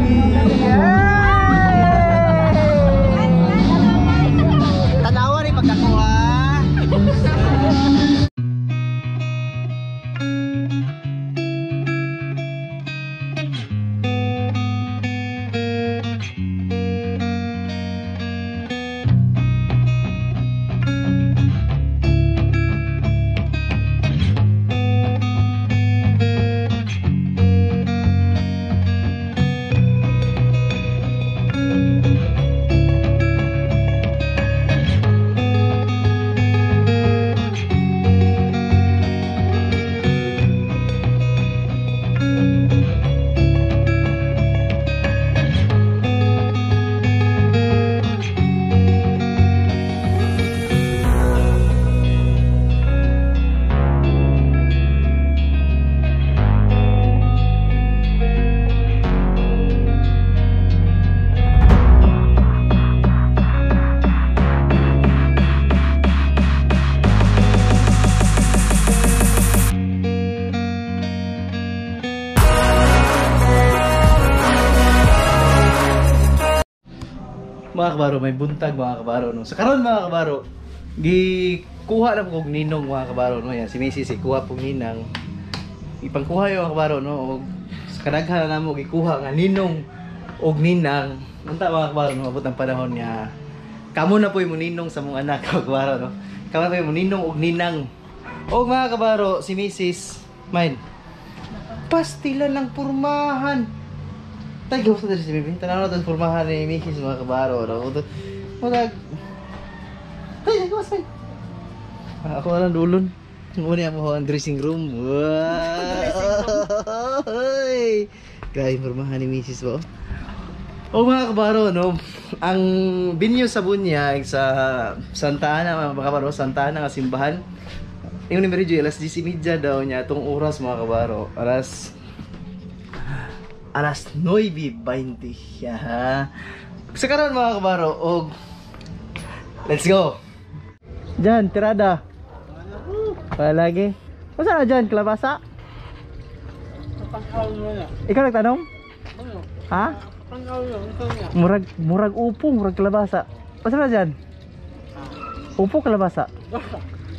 Yay! Tanawa ni pagkakuha. Mga kabaro, may buntag mga kabaro, no. Sa karon mga kabaro, gikuha na po kog ninong mga kabaro, no. Yan si Mrs. Kuha pong ninang. Ipangkuha yung mga kabaro, no. Og sa kadaghan na namo gikuha nga ninong og ninang. Unta mga kabaro, no, abot ang panahon nga kamo na po yung ninong sa mong anak mga kabaro, no. Kamo na po yung ninong og ninang. Og mga kabaro, si Mrs. Mine. Pastila ng purmahan. Tay, gusto din si Bibi. Tanaw na ito formahan ni Mrs. mga kabaro. No? Murag... Tay, gawas ay. Ako na lang dulon. Muna mo ang dressing room. Wow! Grabe formahan ni Mrs. ba? O mga kabaro, no? Ang binyo sa bunyag sa Santa Ana, mga kabaro, Santa Ana nga simbahan. Yung ni Mary Joy, alas 10:30 daw niya itong oras mga kabaro. Alas 9:20. Yeah. Sa karon mga kabaro, og let's go. Diyan, tirada. Palagi. Masa na dyan, kalabasa? Ikaw nagtanong? Ha? Murag upo, murag kalabasa. Masa na dyan? Upo, kalabasa?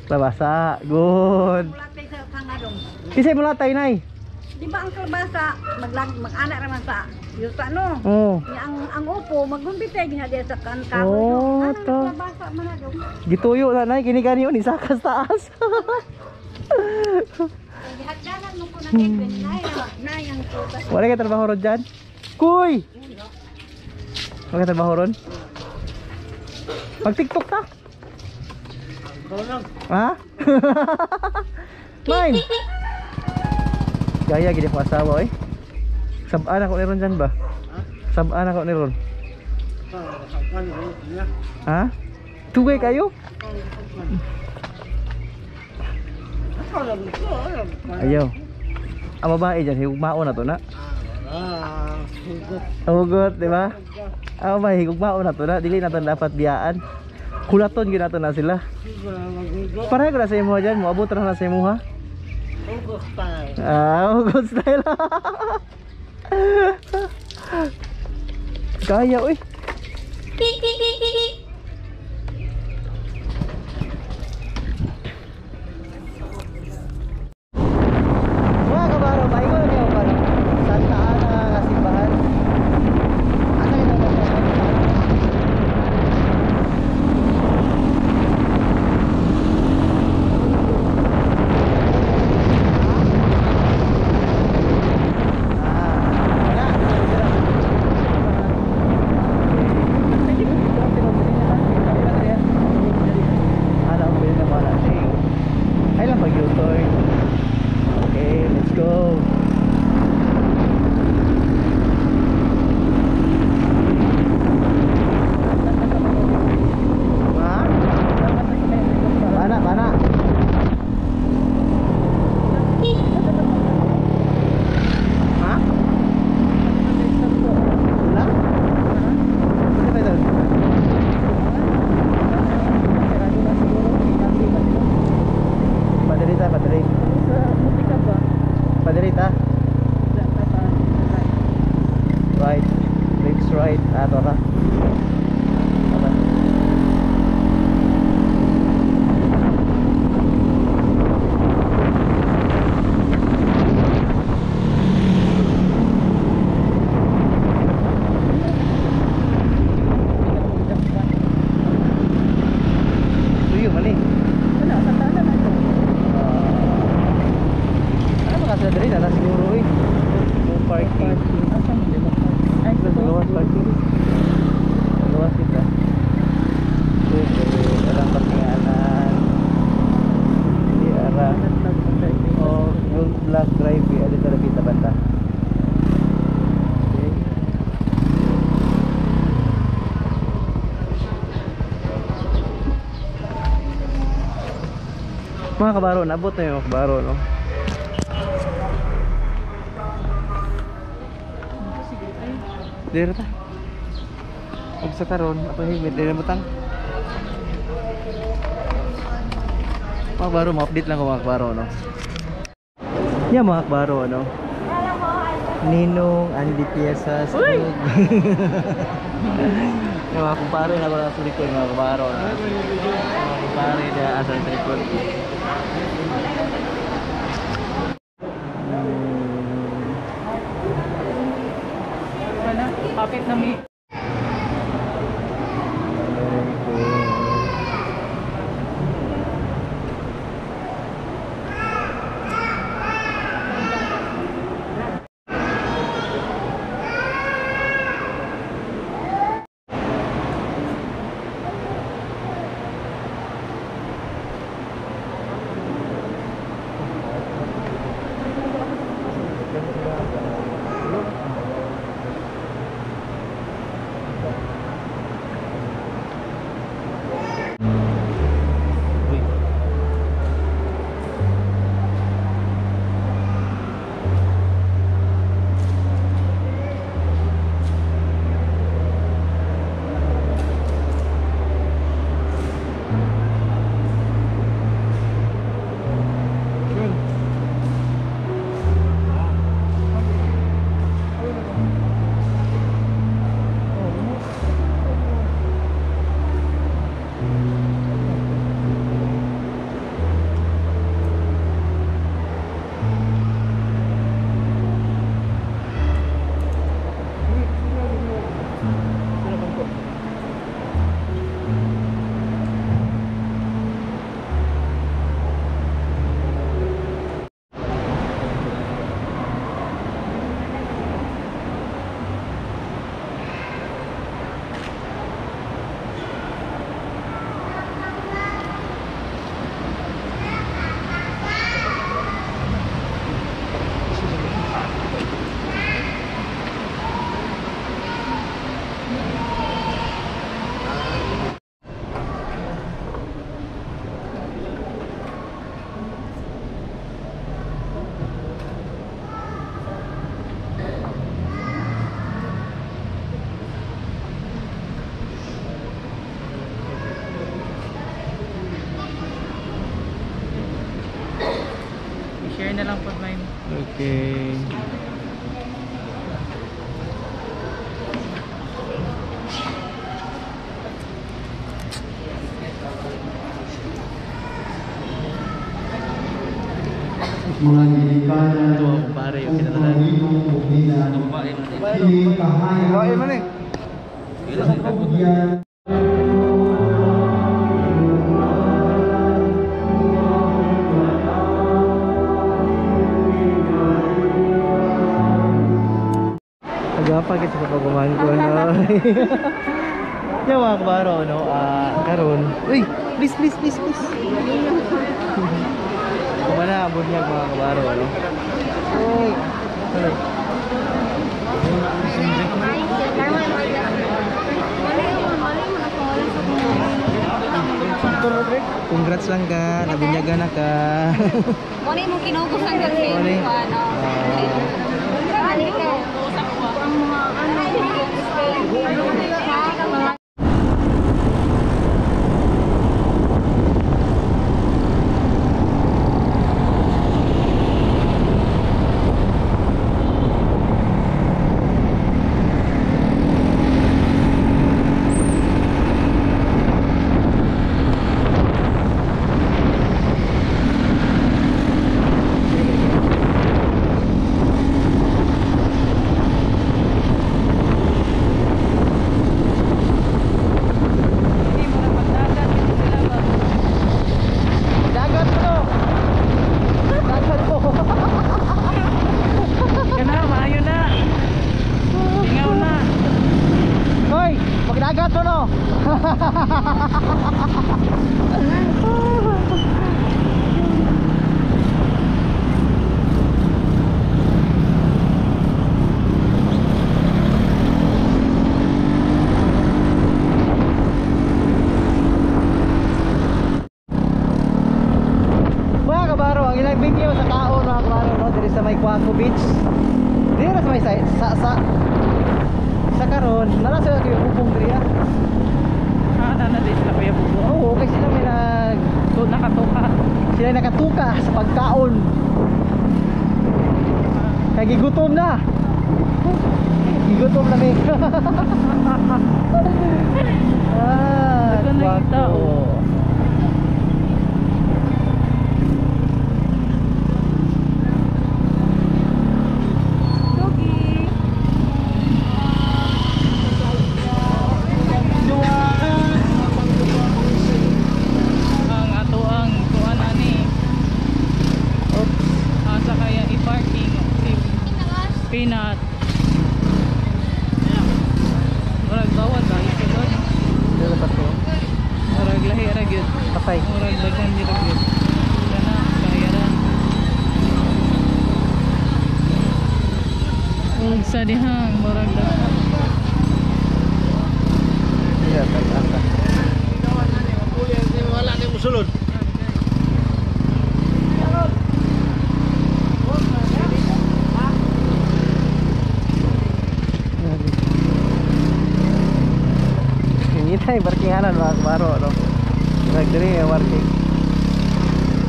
Kalabasa, good. Kisay mulatay, nay. Di ba ang kalabasa mag-anak raman sa yuta, no? Oo. Ang upo magumpite gina diya sa kan kahoy. Oh, ano to. Kalabasa man na dong. Gituyo na nay kini gani ni sakas taas. Gihagdanan mo ko nang Edwin nay nay ang prutas. Wala kay trabaho ron dyan? Kuy. Wala kay trabaho ron? Pag TikTok ta? Ha? Mine. Gaya gid ako asawa oy. Sabaan ako ni ron dyan ba? Sabaan ako ni ron. Ha? Tugay kayo? Ayaw. Ang babae dyan, higugmao na to na. Hugot, di ba? Ang babae, higugmao na to na. Dili na to dapat biyaan. Kulaton gyud nato na sila. Pareho ko na sa imuha dyan. Moabot na sa imuha. Hugot style. Ah, hugot style. Kaya, uy. Mga kabaro, paingon na kayo pa Santa Ana nga simbahan. Asa kita ba? Right, ato ra. Tara. Tuyo man eh. Wala, sa tanan na ito. Ano ba kasi diri na siguro eh. No parking. Parking. Asa man nila parking? Ay, Sa ito. gawas parking. Sa gawas kita. So, alang parkinganan. Di ara. O yung black drive eh, ali talaga kita banda. Okay. Mga kabaro, nabot na yung mga kabaro, no? Dito ta. Ug sa karon, ato higmit dili butang. Mga kabaro, ma-update lang ko mga kabaro, no? Yeah, mga kabaro, no? Ninong Andy Piesas. Uy! Yung mga kumpare na ko sa likod, mga kabaro, no? Mga kumpare na asa sa likod. Wala, kapit na mi. Uy. I-share na lang po mine. Okay. Mga ginikanan Ito ang kumpare, yung kinatanan. ninong ug ninang kini Babae man eh. sa kabugyan. Agapa kita sa pagumangko, no? Yung mga kabaro, no? Karon. Uy! Please, please, please, please. Kumana, bunyag mga kabaro, no? Uy! Hello. Congrats lang ka, nabunyagan na ka. Muna yung kinugos ang girlfriend Muna. ko, ano. Ano ka? Ang mga ano, mga Mga kabaro, ang ilang video sa kaon mga kabaro, no, diri sa may Kwaku Beach. Diri sa may sa karon, nara sila kay bubong diri ah. Ah, na din sila Kuya Bubo. Oo, okay sila may nag Nakatuka. sila nakatuka sa pagkaon. Kay gigutom na. Gigutom na mi. Ah, Daghan na yung tao. Kwaku. Doggy. Ang ato ang kuan ani. Oops. Asa kaya i-parking si Peanut. Murag bawal ba isulod? Dili pa to. Murag lahi ra gyud. Patay. Murag daghan gyud ra gyud. Kana kaya ra. Ug sa dihang murag daghan. Iya, asa. Wala na yung musulod. Hindi tayo parkinganan mga kabaro, no? Nagdiri yung parking.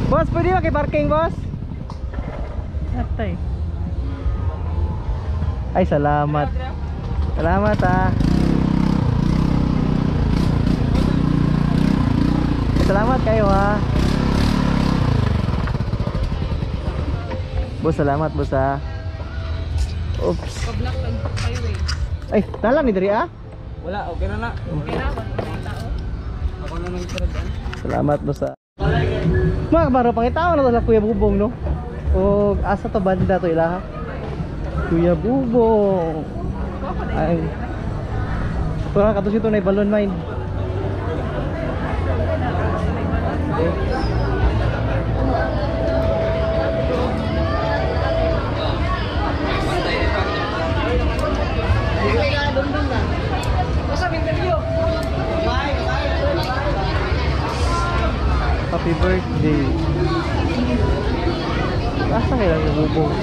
Boss, pwede ba kay parking, boss? Atay. Ay, salamat. Salamat, ah. Salamat kayo, ha. Boss, salamat, boss, ah. Oops. Pablock ang highway. Ay, nalang ni diri, ah. Wala, okay na na. Okay na, wala na tao. Ako na nang tirad. Salamat, boss, ah. Mga kabaro, pangitaon na to sa Kuya Bubong, no? O asa to banda to ilaha? Kuya Bubong. Ay. Pero kato sito na balon mine. Okay. Happy birthday. Asa kaya yung bubong?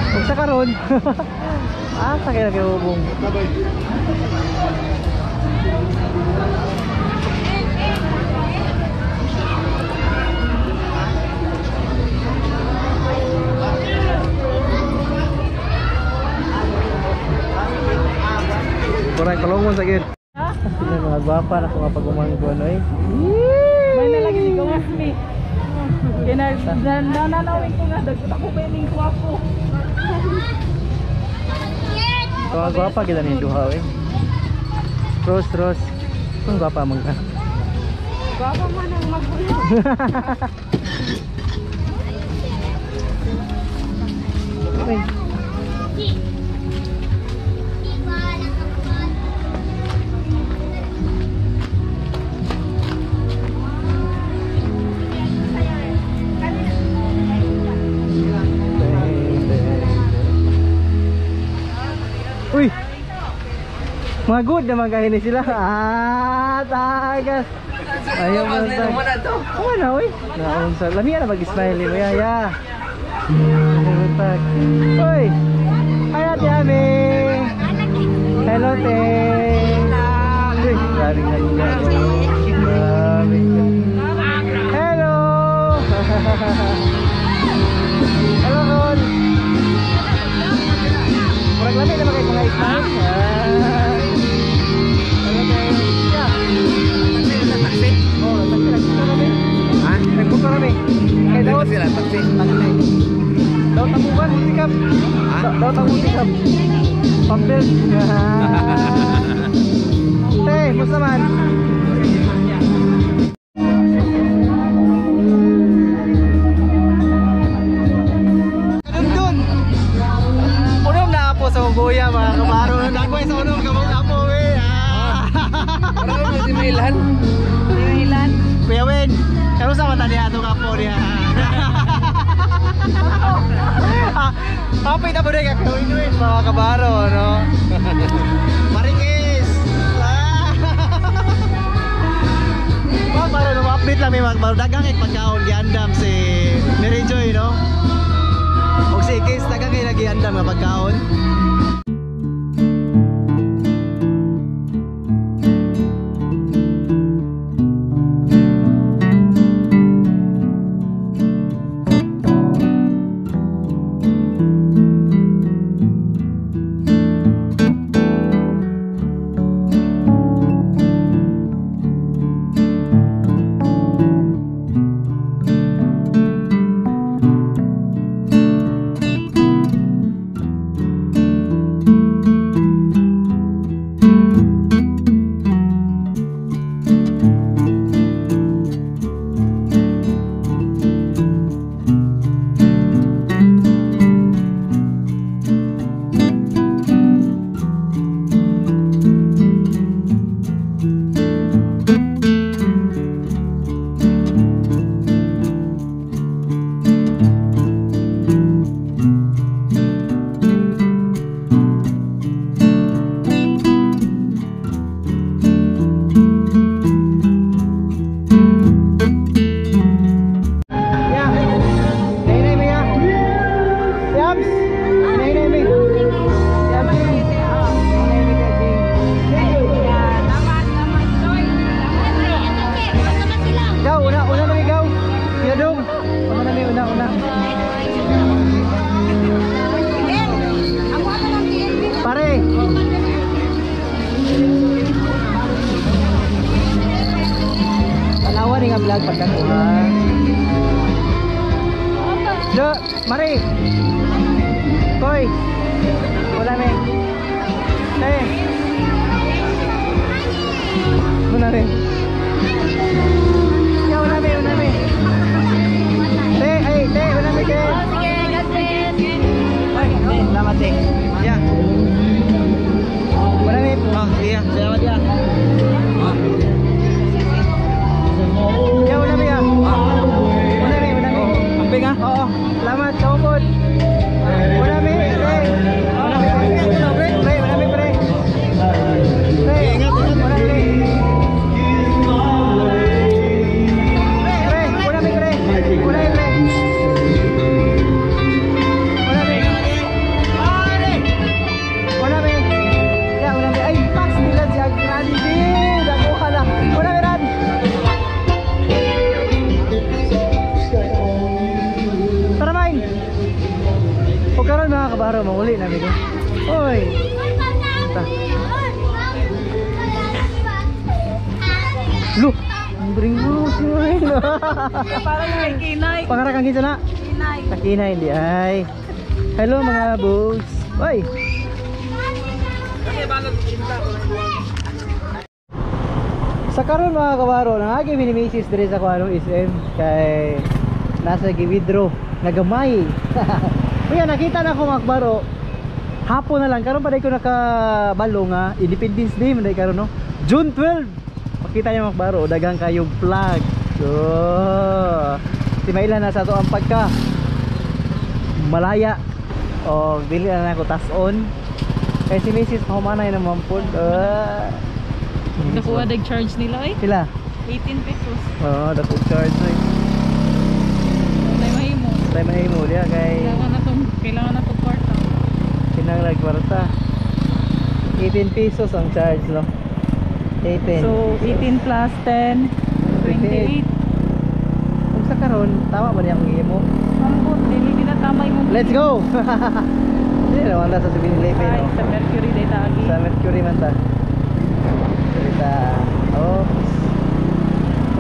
Huwag sa karon. Asa kaya yung bubong? Kurang kalungon sa gid. Sila mga gwapa na kung pag-umanggon oy. May na lagi ni gawas ni. Kaya nananawin ko nga, dagta ko ba yung kwapo. Mga gwapa kita ni duha oy. Rose, Rose. Ang gwapa man ka. Gwapa man ang magulo. Uy. Uy! Mga good naman kayo ni sila. Ah, tagas. Ayaw mo na to. Oo na, uy. Naunsa. Lami na mag-smile mo. Ya, ya. Uy! Hi, Ate Ami! Hello, te! Uy, grabe nga. Grabe. Hello! Hello, Ron! Murag lami naman kayo mga ismail. Hello, te! Yeah. Taxi? Oh, taxi. Nagbuka kami. Ha? Nagbuka kami. Kay Daud. Sila, taxi. Taxi. Daud tabukan, multikap. Ha? Daud ang multikap. Pambel. Te, musta man? Karusa man tani ato ka po niya. Hapit na po rin ka mga kabaro, no? Marikis! Mga kabaro, no? Update lang may mga kabaro. Dagang ik pagkaon giandam si Mary Joy, no? Og si Ikis, dagang kay nagiandam nga pagkaon. Vlog pagkakuha. Do, Mari. Koy. Wala me. Eh. Wala me. Ya, wala me, wala me. Te, ay, te, wala me te. Sige, God bless. Ay, salamat te. Ya. Wala me. Oh, iya, salamat ya. Ya, wala me ya. Wala me, wala me. Amping ah. Oo. Salamat, kaupod. Wala me, pre. Wala me, pre. Pre, wala me, pre. Pre, ingat, ingat. Wala me. Pre, wala me, pre. Wala me, pre. Wala me. Wala me. Ya, wala me. Ay, pax nila siya. Grande. Nakuha na. Wala me, Rad. Tara, main. O karon mga kabaro, manguli na mi ko. Oy. Ta. Lo, ang bring mo si Main. Parang may kinay. Pangarak ang kinsa na? Kinay. Takinay hindi ay. Hello mga boss. Oy. Sa karon mga kabaro, nangagi mi ni Mrs. diri sa kuanong SM kay nasa gi-withdraw, nagamay. Kuya, nakita na ko mga kabaro. Hapon na lang karon pa ko nakabalo nga Independence Day man day karon no. June 12. Makita niyo mga kabaro, daghang kayong flag. So, si Maila na sa ato ang pagka malaya o dili na nako tas-on. Kay si Mrs. pahumanay na mampod. Nakuha dag charge nila eh. Sila. 18 pesos. Oo, dako charge eh. Tay mahimo. Tay mahimo diya kay Kailangan na tong kwarta. kinahanglan kwarta. 18 pesos ang charge no. 18. So 18 plus 10, 28. Kung sa karon tama ba niya akong gihimo? Ambot, dili ginatama imong. Let's go. Dili na wala sa 7-Eleven Ay, no. sa Mercury day taagi. Sa Mercury man ta. Salita. Oops.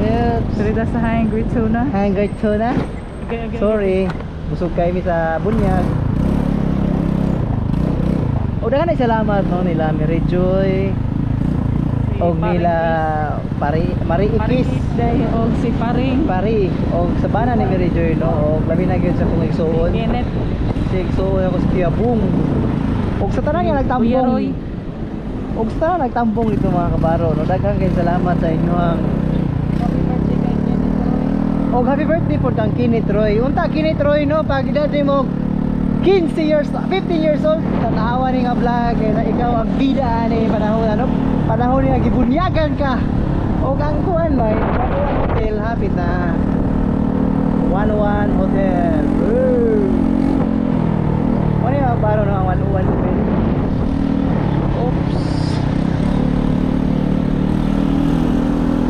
Oops. Salita sa Hungry Tuna. Hungry tuna. Okay, okay. Sorry. Busog kayo mi sa bunyag. O daghan salamat no nila Mary Joy Si og nila Pari Mari Paring Ikis Day og si Paring Pari og sa bana ni Mary Joy no og labi na gyud sa kong igsuon. Kenneth. Si igsuon ako si Kuya Bung. Og sa tanan nga Kuya nagtambong. Roy. Og sa tanan nagtambong ito mga kabaro no, daghan kay salamat sa inyoang Happy birthday kay Kenneth Roy. Og happy birthday po kang Kenneth Roy. Unta Kenneth Roy no, pag edad nimo 15 years old, tanawa ni nga vlog kay na ikaw ang bida ani panahon ano, panahon nga gibunyagan ka. Og ang kuan may 101 Hotel hapit na. 101 Hotel. Woo! Wala yung baro no ang 101 Hotel. Oops.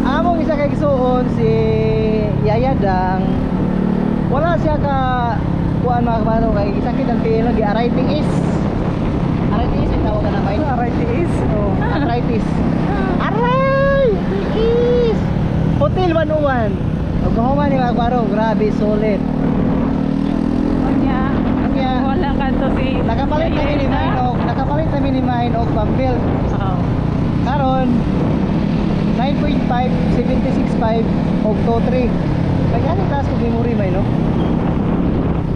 Among isa kay gisuon si Yaya Dang. Wala siya ka kuan mga kabaro kay sakit ang tiil gi arthritis. Arthritis ang tawag na may. Arthritis. Oh, arthritis. Aray! Tiis! Hotel 101. Ug human ni mga kabaro, grabe solid. Unya. Unya. Wala ka to si Nakapalit na ni Mine og nakapalit na ni Mine og pang-build. Oo. Karon 9.5, 76.5 og 2.3. May gani taas kog memory may no?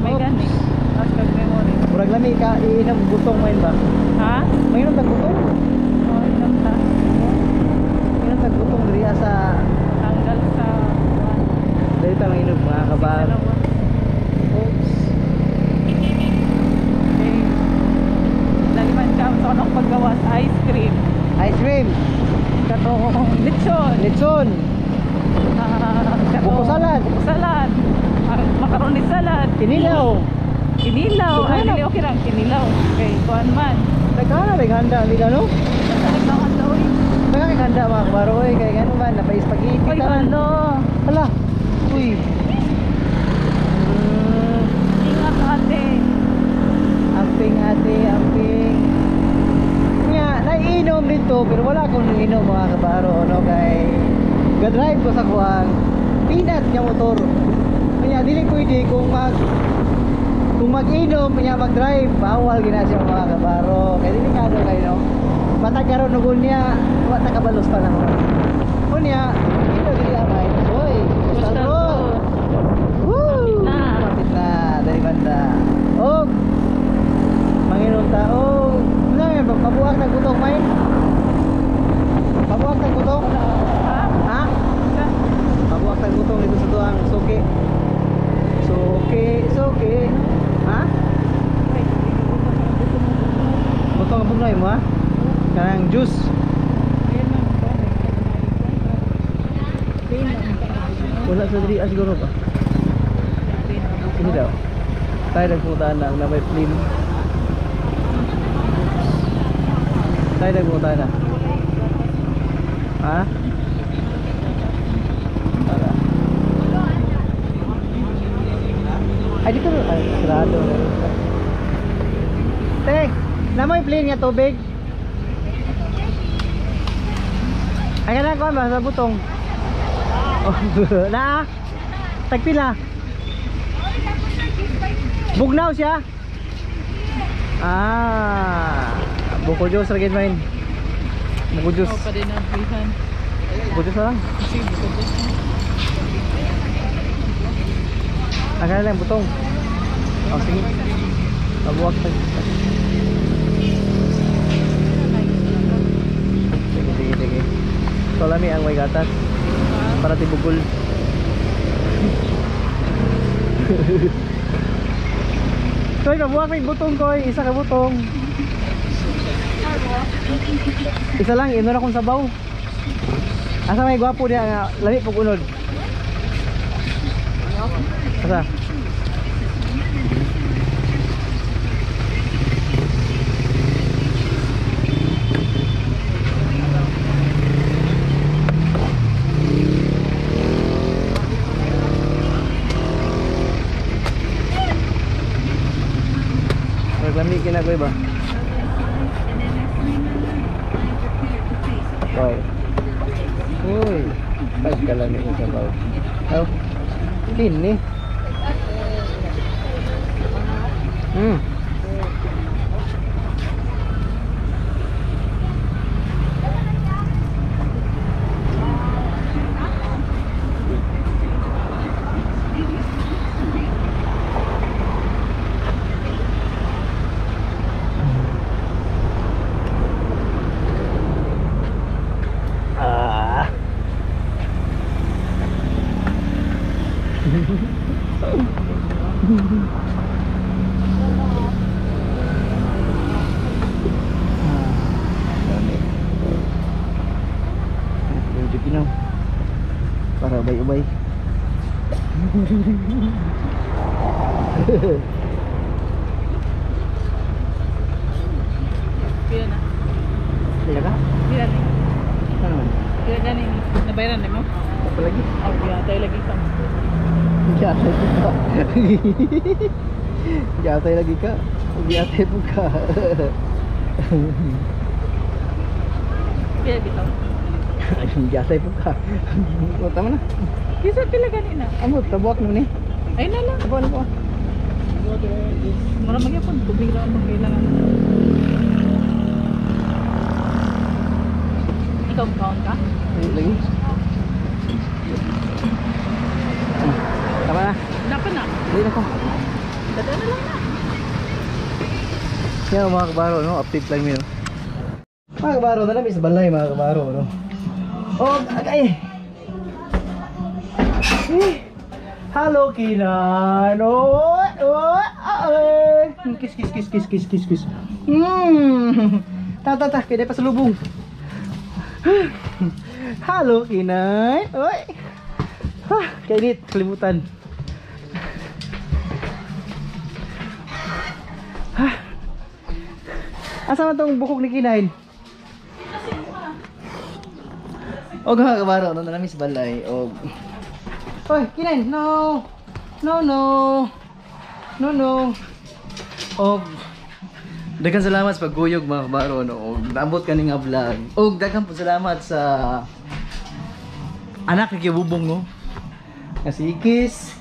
May gani. Taas kag memory. Murag lami ka iinom butong main ba? Ha? Mainom tag butong? Oo, inom ta. Mainom tag butong diri sa Tanggal sa diri ta mainom mga kabaro. Dalawa. Oops. Okay. Lagi man siya sa anong paggawa sa ice cream. Ice cream, Katong lechon. lechon, Katong Buko salad. Buko salad. Macaroni salad. kinilaw. Kinilaw. Ay, Dughan na. dili okay lang. Kinilaw. Okay, kuan man. Nagkana rin handa nila no? Nagkana handa mga kabaro oy kay ngano man napay spaghetti Uy, tanan. hala. Hala. Uy. Ingat ate. Amping ate, amping. Nga, naiinom dito pero wala akong naiinom mga kabaro no kay ga-drive ko sa kuang peanut nga motor. Kanya dili pwede kung mag-inom kanya mag-drive, bawal gina siya mga kabaro. Kay delikado kayo no. Matag karon ug unya, wa ta kabalos pa na mo. Unya, ino dili amay. Hoy, Coastal Road. Woo! Malapit na. Malapit na, dali banda. Og manginom ta og wala yan, pabuak na gutong may. Pabuak na gutong. Ha? Ha? Pabuak na gutong dito sa tuang suki. Suki, suki. Ha? Butong ang bugnoy mo ha? Kanang juice. Wala sa diri ah, siguro ba? Sino daw? Tayo nagpunta na na may flame. Tayo nagpunta na. Ha? Tara. Ay dito ay sarado na rin. Te, na may plane nga tubig. Ay kanang kuan ba sa butong? Oh, na. Tagpila. Bugnaw siya. Ah, buko juice ra gid main. Buko juice. Oh, pa din ang bihan. Buko juice na lang. Sige, buko juice. Ang lang butong. Oh, sige. Pabuwag tag. Sige, sige, sige. So lami ang may gatas para tibugol. Koy, kabuwak may butong koy, isa ka butong. Isa lang, ino na kong sabaw. Asa may gwapo diha nga lami pug unod. Asa? Lami kinagoy ba? Koy. Uy, pagkalami yung sabaw. Oh, kini. Ah. Dami. Medyo ginaw. Para ubay-ubay. Pila na. Kaya ka? Pila ni. Ano naman? Pila gani ni. Nabayaran nimo? Apa lagi? Oh, pila tayo lagi ka. Giatay po ka. Giatay lagi ka. Giatay po ka. Pila bitaw. Ay, giatay po ka. O, tama na. Kisa pila gani na. Amo, tabuak mo ni. Ay na lang. Tabuak na po. Mura magyapon tubig lang ang kailangan. Ikaw kaon ka? Ay, lagi. Tama na. Dapat na. Dali na ko. Dadaan na lang na. Yan mga kabaro, no? Update lang yun. Mga kabaro, nalami sa balay mga kabaro, no? Oh, agay! Eh, hello, Kinan! Oh, oh, oh, oh. Kiss, kiss, kiss, kiss, kiss, kiss, kiss. Ta, ta, ta, kaya pa sa lubong. Hello, Kinay! Oy! Ha, kainit, kalimutan. Asa man tong bukog ni Kinain? Og mga kabaro, no, nalami sa balay. Og Oy, Kinain, no. No, no. No, no. Og daghan salamat sa pagguyog mga kabaro no. Og naabot kani nga vlog. Og daghan po salamat sa anak ni Kibubong no. Nga si Ikis,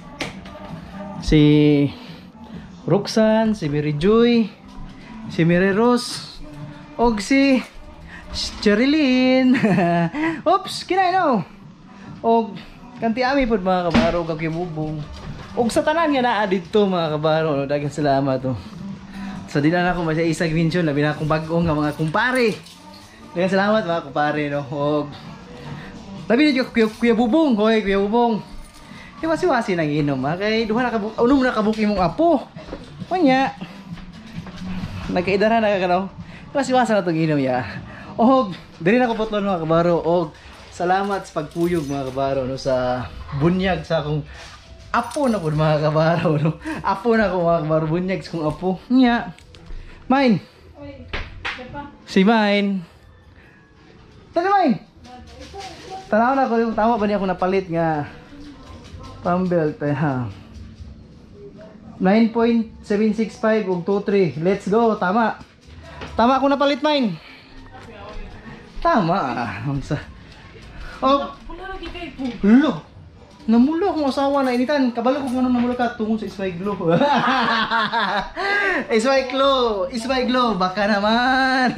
si Roxanne, si Mary Joy, si Mary Rose, og si Cherilyn. Oops, kinay no. Og kanti ami pod mga kabaro og kibubong. Og sa tanan nga naa didto mga kabaro no, daghang salamat oh. Sa di na ako masya isag mention labi na akong bag-o nga mga kumpare. Daghang salamat mga kumpare no. Og labi na jud Kuya, Kuya Bubong, hoy Kuya Bubong. Di wasi-wasi nang inom ha kay duha na ka unom na kabuk imong apo. Unya. Nagkaidara na ka kanaw. Wasi-wasa na tong inom ya. Og diri na ko putlon mga kabaro og salamat sa pagpuyog mga kabaro no sa bunyag sa akong apo na pud mga kabaro no. Apo na ko mga kabaro bunyag sa akong apo. Nya. Mine. Oy, pa. Si Mine. Tara Mine. Tanaw na ko yung tama ba niya ako napalit nga pambelt eh, ha. 9.765 ug 23. Let's go, tama. Tama ako napalit mine. Tama. Ah. Unsa? Oh, Pula lagi kay po. lo. Namula akong asawa na initan. Kabalo ko kung ano namula ka tungkol sa Ismay Glow. Ismay Glow, Ismay Glow, baka naman.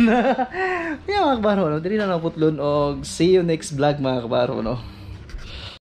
Yan mga kabaro, no? Dili na naputlon og see you next vlog mga kabaro, no?